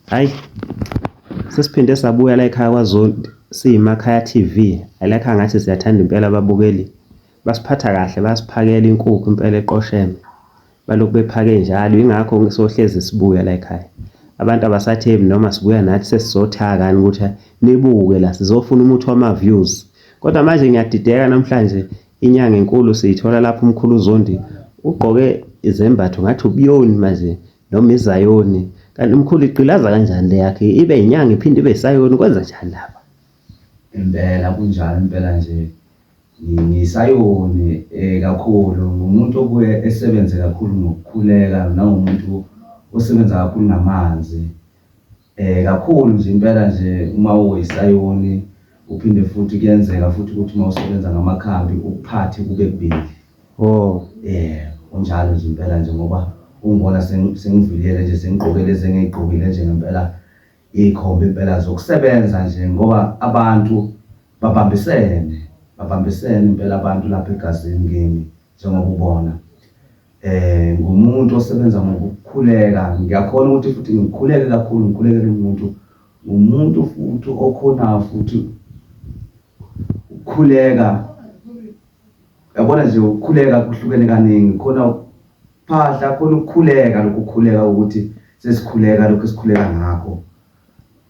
Hayi, sesiphinde sabuya la ekhaya kwaZondi siyiMakhaya TV. Alekha ngathi siyathanda impela ababukeli. Basiphatha kahle, bayasiphakela inkukhu impela eqosheme. Balokhu bephake njalo, yingakho sohlezi sibuya la ekhaya. Abantu abasathembi noma sibuya nathi sesizothakani ukuthi nibuke la sizofuna umuthi wama-views. Kodwa manje ngiyadideka namhlanje inyanga enkulu siyithola lapho umkhulu uZondi ugqoke izembatho ngathi ubuyoni manje noma izayoni kanti umkhulu igqilaza kanjani le yakhe ibe inyanga iphinde ibe isayoni kwenza njani lapha Impela kunjalo impela nje ngisayoni kakhulu ngumuntu obuye esebenze kakhulu ngokukhuleka nangumuntu osebenza kakhulu ngamanzi. Kakhulu nje impela nje uma uyisayoni uphinde futhi kuyenzeka futhi ukuthi uma usebenza ngamakhambi ukuphathe kube kubili. Oh. Yeah, kunjalo nje impela nje ngoba ungibona sengivilele nje sengigqoke lezi engiyigqokile nje ngempela ikhomba impela zokusebenza nje ngoba abantu babambisene, babambisene impela abantu lapha egazini kimi njengoba ubona. Eh ngumuntu osebenza ngokukhuleka, ngiyakhona ukuthi futhi ngikhuleke kakhulu ngikhulekele umuntu. Ngumuntu futhi okhonayo futhi ukukhuleka. Yabona nje ukukhuleka kuhlukene kaningi, khona ukuphahla, khona ukukhuleka lokhu kukhuleka ukuthi sesikhuleka lokhu esikhuleka ngakho.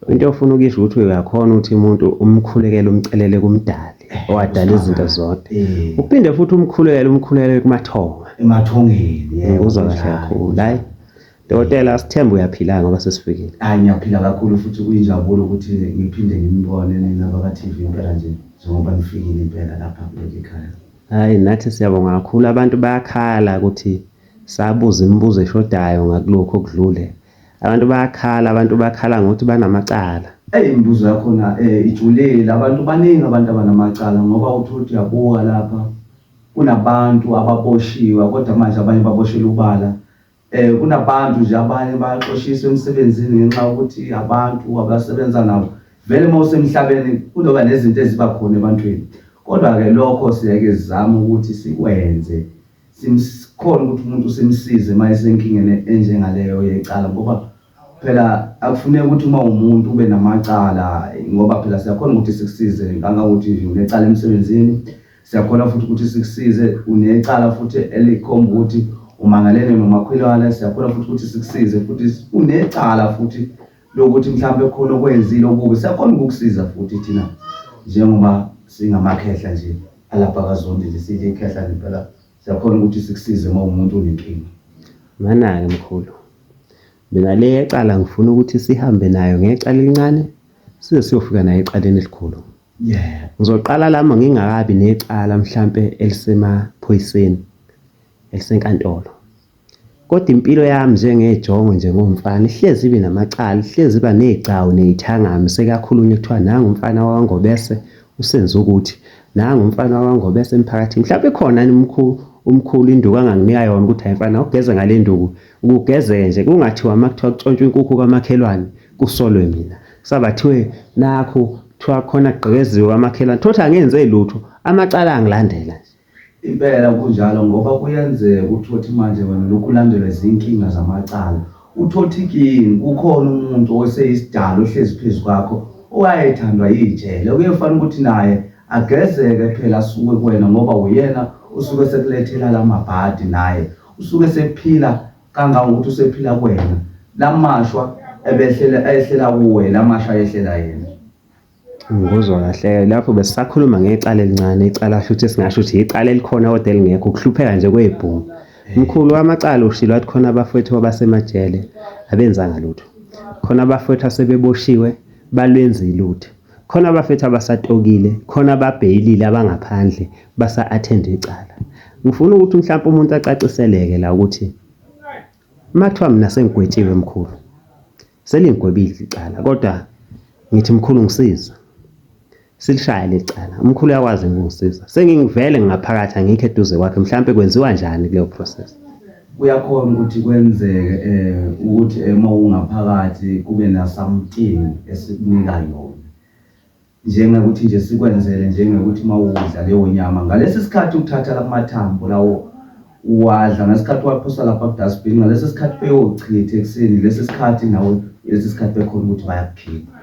Into ofuna ukuyisho ukuthi uyakhona ukuthi umuntu umkhulekele umcelele kuMdali owadala izinto zonke. Uphinde futhi umkhulekele umkhulekele kumathonga. Emathongeni, yebo. Uzwa kahle kakhulu. Hayi. Dokotela sithemba uyaphila ngoba sesifikile. Hayi ngiyaphila kakhulu futhi kuyinjabulo ukuthi ngiphinde nginibone nina baka-TV impela nje njengoba nifikile impela lapha kuleli khaya. Hayi nathi siyabonga kakhulu abantu bayakhala ukuthi sabuza imibuzo eshodayo ngakulokhu okudlule. Abantu bayakhala abantu bakhala ngokuthi banamacala. Eyi imibuzo yakhona ijulile abantu baningi abantu abanamacala ngoba uthi uthi uyabuka lapha kunabantu ababoshiwe kodwa manje abanye baboshelwe ubala. Kunabantu nje abanye bayaxoshiswa emsebenzini ngenxa yokuthi abantu abasebenza nabo vele uma usemhlabeni kunoba nezinto eziba khona ebantwini. Kodwa-ke lokho siyeke sizame ukuthi sikwenze sikhona ukuthi umuntu simsize uma esenkingeni enjengaleyo yecala ngoba phela akufuneki ukuthi uma umuntu ube namacala ngoba phela siyakhona ukuthi sikusize ngangokuthi nje unecala emsebenzini. Siyakhona futhi ukuthi sikusize unecala futhi elikhomba ukuthi umangalele nomakhwelwane, siyakhona futhi ukuthi sikusize futhi unecala futhi lokuthi mhlawumbe khona okwenzile okubi, siyakhona ukukusiza futhi thina njengoba singamakhehla nje alapha kaZondi nje sidle ikhehla ngempela siyakhona ukuthi sikusize uma umuntu unenkinga. Mana-ke mkhulu, mina le yecala ngifuna ukuthi sihambe nayo ngecala elincane size siyofika nayo ecaleni elikhulu. Yeah. Ngizoqala lama ngingakabi necala mhlampe elisemaphoyiseni elisenkantolo. Kodwa impilo yami njengejongo njengomfana ihlezi ibe namacala, ihlezi iba nezigcawu nezithangami sekakhulunywa kuthiwa nangu umfana wakwaNgobese usenze ukuthi, nangu umfana wakwaNgobese emphakathini. Mhlawumbe ikhona umkhulu umkhulu induku anganginika yona ukuthi hayi mfana ugeze ngale nduku, ukugezeke nje kungathiwa uma kuthiwa kutshontshwa inkukhu kamakhelwane kusolwe mina. Kusabathiwe nakhu kuthiwa khona kugqekeziwe kwamakhelwane, thothi angenze lutho, amacala angilandela nje. Impela kunjalo ngoba kuyenzeka uthothi manje wena lokhu ulandelwa zinkinga zamacala. Uthothi kini kukhona umuntu oseyisidalo ohlezi phezu kwakho owayethandwa yijele. Kuyefana ukuthi naye agezeke phela asuke kuwena ngoba uyena usuke sekulethela lamabhadi naye usuke sephila kangangokuthi usephila kuwena. Lamashwa ebehlela ehlela kuwe lamashwa ayehlela yena. Ngikuzwa kahle lapho besisakhuluma ngecala elincane icala futhi singasho ukuthi icala elikhona kodwa elingekho ukuhlupheka nje kwezibhungu. Mkhulu wamacala ushilo wathi khona abafowethu abasemajele abenzanga lutho. Khona abafowethu asebeboshiwe balwenza ilutho. Khona abafethu abasatokile, khona ababheyilile abangaphandle basa-attend icala. Ngifuna ukuthi mhlawumpe umuntu acaciseleke la ukuthi uma kuthiwa mina sengigwetshiwe mkhulu, selingigwebile icala kodwa ngithi mkhulu ngisiza. Silishaya leli cala. Umkhulu uyakwazi ukungisiza. Sengingivele ngingaphakathi angikho eduze kwakhe mhlawumpe kwenziwa njani kuleyo process? Kuyakhona ukuthi kwenzeke ukuthi uma ungaphakathi kube na something esikunika yona. Njengokuthi nje sikwenzele njengokuthi uma udla leyo nyama ngalesi sikhathi uthatha lamathambo lawo Uwadla ngesikhathi uwaphosa lapha ku-dustbin, ngaleso sikhathi beyochitha ekuseni, lesi sikhathi nawe lesi sikhathi bekhona ukuthi bayakukhipha.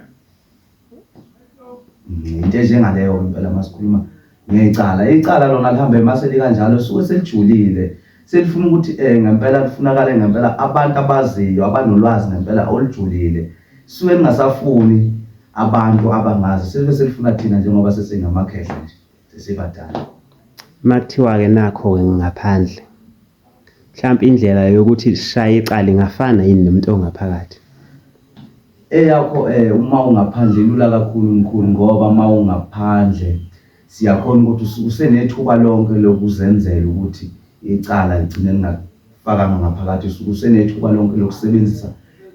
Into enjengaleyo impela masikhuluma ngecala. Icala lona lihambe mase likanjalo suke selijulile. Selifuna ukuthi eh ngempela lifunakale ngempela abantu abaziyo abanolwazi ngempela olujulile. Suke lingasafuni abantu abangazi sebe selifuna thina njengoba sesingamakhehla nje sesibadala. Makuthiwa-ke nakho-ke ngingaphandle, mhlampe indlela yokuthi lishaye icala ingafana yini nomuntu ongaphakathi? Eyakho uma ungaphandle ilula kakhulu mkhulu ngoba uma ungaphandle siyakhona ukuthi usenethuba lonke lokuzenzela ukuthi icala ligcine lingakufakanga ngaphakathi, usuke usenethuba lonke lokusebenzisa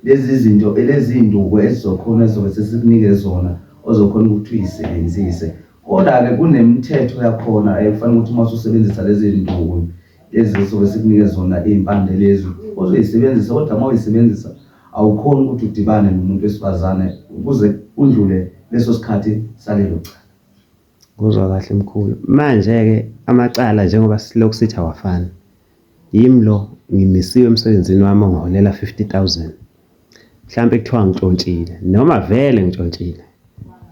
lezi zinto lezi iy'nduku ezizokhona ezizobe sesikunike zona ozokhona ukuthi uyisebenzise. Kodwa-ke kunemithetho yakhona ekufanele ukuthi uma ususebenzisa lezi iy'nduku lezi ezizobe sikunike zona iy'mpande lezi ozoyisebenzisa, kodwa uma uyisebenzisa awukhoni ukuthi udibane nomuntu wesifazane ukuze kudlule leso sikhathi salelo cala. Kuzwa kahle mkhulu. Manje-ke amacala njengoba silokhu sithi awafani. Yimi lo ngimisiwe emsebenzini wami ongiholela 50,000. Mhlampe kuthiwa ngitshontshile noma vele ngitshontshile.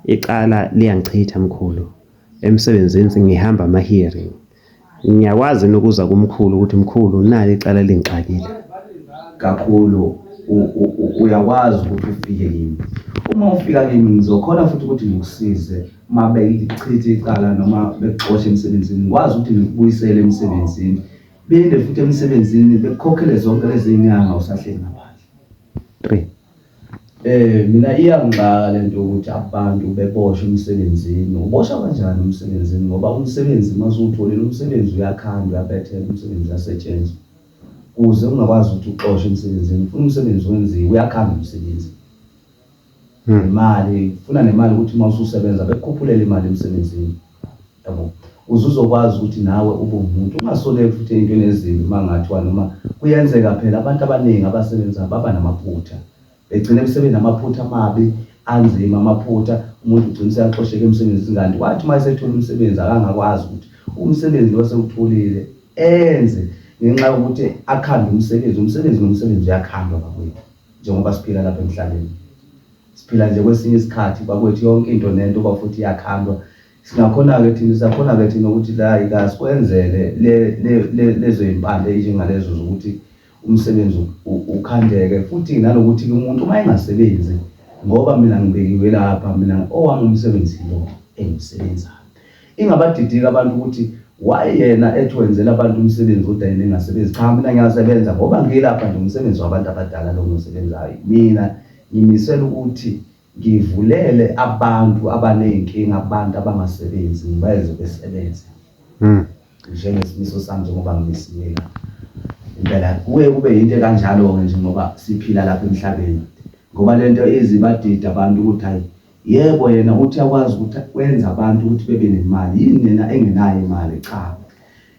Icala liyangichitha mkhulu. Emsebenzini sengihamba ama-hearing. Ngiyakwazi yini ukuza kumkhulu ukuthi mkhulu nali icala elingixakile? Kakhulu uyakwazi ukuthi ufike kimi. Uma ufika kimi ngizokhona futhi ukuthi ngikusize uma belichitha icala noma bekuxosha emsebenzini, ngikwazi ukuthi ngikubuyisele emsebenzini. Binde futhi emsebenzini bekukhokhele zonke lezi nyanga usahleli ngaphandle. 3. Mina iyangixaka lento yokuthi abantu beboshwe emsebenzini. Uboshwa kanjani emsebenzini? Ngoba umsebenzi uma usuwutholile umsebenzi uyakhandwa, uyabethelwa, umsebenzi uyasetshenzwa. Kuze ungakwazi ukuthi uxoshwe emsebenzini, ufuna umsebenzi wenziwe, uyakhanda umsebenzi. Nemali, ufuna nemali ukuthi uma ususebenza bekukhuphulele imali emsebenzini. Yabo. Uze uzokwazi ukuthi nawe ube umuntu ungasoleki futhi ey'ntweni ezimbi uma ngathiwa noma kuyenzeka phela abantu abaningi abasebenza baba namaphutha. Begcine sebenamaphutha amabi anzima amaphutha, umuntu ugcina useyaxosheka emsebenzini kanti wathi uma esethola umsebenzi akangakwazi ukuthi umsebenzi lo asewutholile enze ngenxa yokuthi akhande umsebenzi, umsebenzi nomsebenzi uyakhandwa bakwethu njengoba siphila lapha emhlabeni. Siphila nje kwesinye isikhathi bakwethu yonke into nento bafuthi iyakhandwa. Singakhona-ke thina siyakhona-ke thina ukuthi la ikasikwenzele lezo yimpande enjengalezo zokuthi umsebenzi ukhandeke futhi nanokuthi umuntu uma engasebenzi ngoba mina ngibekiwe lapha mina owami umsebenzi lo engiwusebenzayo. Ingabadidiki abantu ukuthi why yena ethi wenzela abantu umsebenzi kodwa yena engasebenzi. Cha, mina ngiyasebenza ngoba ngilapha nje umsebenzi wabantu abadala lo ngiwusebenzayo. Mina ngimisela ukuthi ngivulele abantu abaney'nkinga, abantu abangasebenzi ngibenze besebenze. Njengesimiso sami njengoba ngimisiwe la. Impela kuye kube yinto ekanjalo-ke nje ngoba siphila lapha emhlabeni. Ngoba le nto ize ibadide abantu ukuthi hhayi yebo yena uthi uyakwazi ukuthi wenza abantu ukuthi bebe nemali, yini yena engenayo imali? Cha,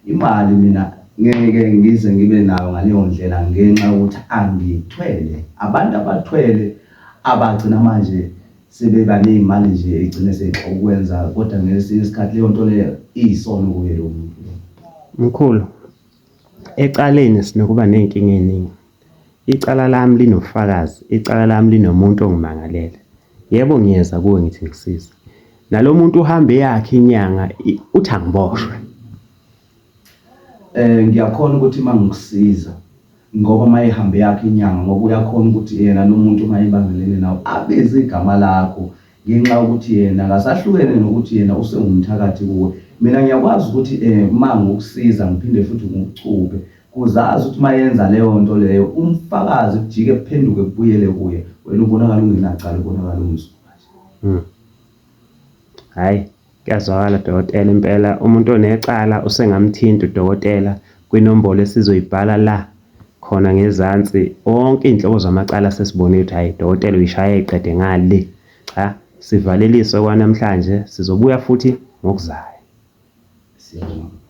imali mina ngeke ngize ngibe nayo ngaleyo ndlela ngenxa yokuthi angithwele. Abantu abathwele abagcina manje sebeba ney'mali nje egcine seyixaka ukwenza, kodwa ngesinye isikhathi leyo nto leyo iyisono kuye lowo muntu lowo. Mkhulu, ecaleni sinokuba ney'nkinga ey'ningi. Icala lami linofakazi, icala lami linomuntu ongimangalele. Yebo ngiyeza kuwe ngithi ngisize. Nalo muntu uhambe eyakhe inyanga uthi angiboshwe. Ngiyakhona ukuthi uma ngikusiza ngoba uma ehambe yakhe inyanga ngoba uyakhona ukuthi yena lo muntu uma ebambelene nawe abize igama lakho ngenxa yokuthi yena akasahlukene nokuthi yena usengumthakathi kuwe. Mina ngiyakwazi ukuthi uma ngikusiza ngiphinde futhi ngikucuphe kuzazi ukuthi uma yenza leyo nto leyo umfakazi kujike kuphenduke kubuyele kuye, wena ubonakala ungenacala, ubonakala umsulwa nje. Hhayi, kuyazwakala dokotela impela umuntu onecala usengamthinta udokotela kwinombolo esizoyibhala la khona ngezansi. Wonke iy'nhlobo zamacala sesibonile ukuthi hhayi dokotela uyishaya iqede ngale. Cha, sivalelise kwanamhlanje sizobuya futhi ngokuzayo. Siyabonga.